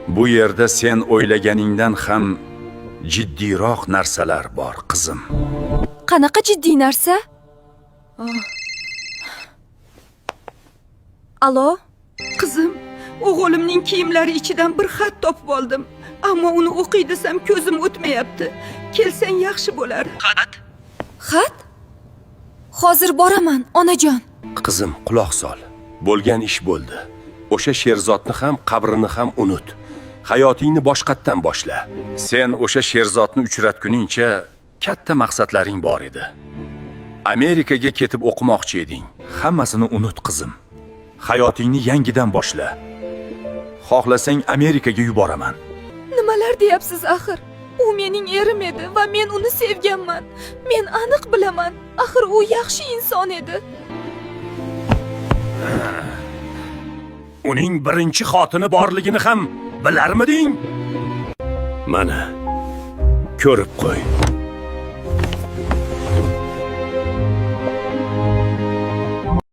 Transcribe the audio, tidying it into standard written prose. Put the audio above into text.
Bu yerda sen o'ylaganingdan ham jiddiyroq narsalar bor, qizim. Qanaqa jiddiy narsa? Ah. Alo? Qizim, o'g'limning kiyimlari ichidan bir xat topib oldim. Ammo uni o'qiy desam ko'zim o'tmayapti. Kelsang yaxshi bo'lar. Xat? Hozir boraman, onajon. Qizim, quloq sol. Bo'lgan ish bo'ldi. O'sha Sherzodni ham, qabrini ham unut. Hayotingni boshqatdan boshla. Sen o'sha Sherzodni uchratguningcha katta maqsadlaring bor edi. Amerikaga ketib o'qimoqchi eding. Hammasini unut, qizim. Hayotingni yangidan boshla. Xohlasang Amerikaga yuboraman. Nimalar deyapsiz axir? U mening erim edi va men uni sevganman. Men aniq bilaman. Axir u yaxshi inson edi. Uning birinchi xotini borligini ham bilarmiding? Mana, ko'rib qo'y.